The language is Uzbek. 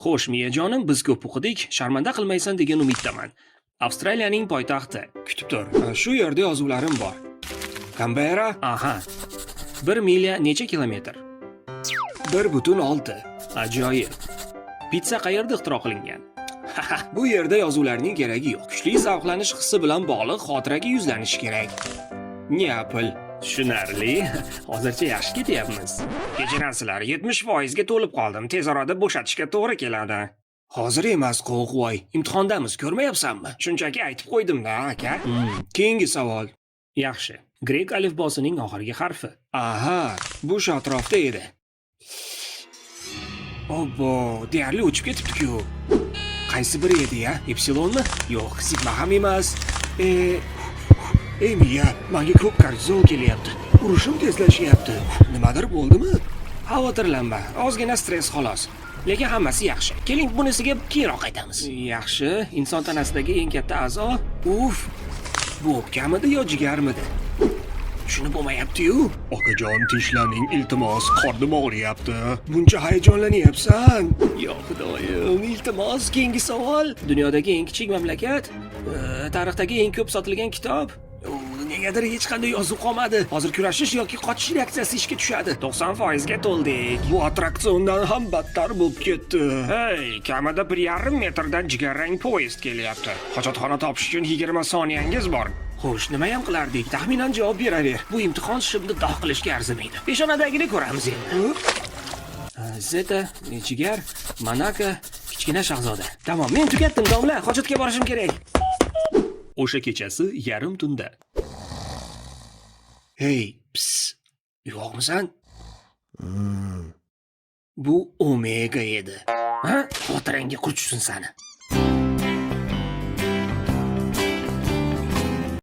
Xo'sh, miyajonim, biz ko'p o'qidik, sharmanda qilmaysan degan umiddaman. Avstraliyaning poytaxti. Kutib tur. Shu yerda yozuvlarim bor. Kanberra? Aha. 1 milya necha kilometr? 1,6. Ajoyib. Pitsa qayerda ixtiro qilingan? Bu yerda yozuvlarning keragi yo'q. Kuchli zavqlanish hissi bilan bog'liq xotiraga yuzlanish kerak. Neapol. Tushunarli. Hozircha yaxshi ketyapmiz. Kechirasizlar, 70% ga to'lib qoldim. Tez orada bo'shatishga to'g'ri keladi. Hozir emas, qo'qvoy. Imtihondamiz, ko'rmayapsanmi? Shunchaki aytib qo'ydim-da, aka. Keyingi savol. Yaxshi. Grek alifbosining oxirgi harfi. Aha, bu shu atrofda edi. Obbo, deyarli o'chib ketibdi-ku. Qaysi biri edi ya? Epsilonmi? Yo'q, sigma ham emas. Ey miya, menga ko'p kortizol kelyapti. Urishim tezlashyapti. Nimadir bo'ldimi? Xavotirlanma, ozgina stress xolos. Lekin hammasi yaxshi. Keling, bunisiga keyinroq qaytamiz. Yaxshi, inson tanasidagi eng katta a'zo? Uf. Bu o'pkamidi yo jigarmidi? Tushunib bo'lmayapti-yu. Okajon, tinchlaning, iltimos, qornim og'riyapti. Buncha hayajonlanyapsan. Yo Xudoyim, iltimos, keyingi savol. Dunyodagi eng kichik mamlakat? Tarixdagi eng ko'p sotilgan kitob? U, negadir hech qanday yozuv qolmadi. Hozir kurashish yoki qochish reaksiyasi ishga tushadi. 90% ga to'ldik. Bu attraksiondan ham battar bo'lib ketdi. Hey, kamida 1,5 metrdan jigarrang poyezd kelyapti. Hojatxona topish uchun 20 soniyangiz bor. Xo'sh, nima ham qilardik? Taxminan javob beraver. Bu imtihon shimni dog' qilishga arzimaydi. Peshonadagini ko'ramiz endi. Zeta, jigar, Monako, Kichkina shahzoda. Tamom, men tugatdim, domla. Hojatga borishim kerak. O'sha kechasi yarim tunda. Hey, ps. Uyg'oqmisan? Bu Omega edi. Ha? Xotirangga qurchsin sani.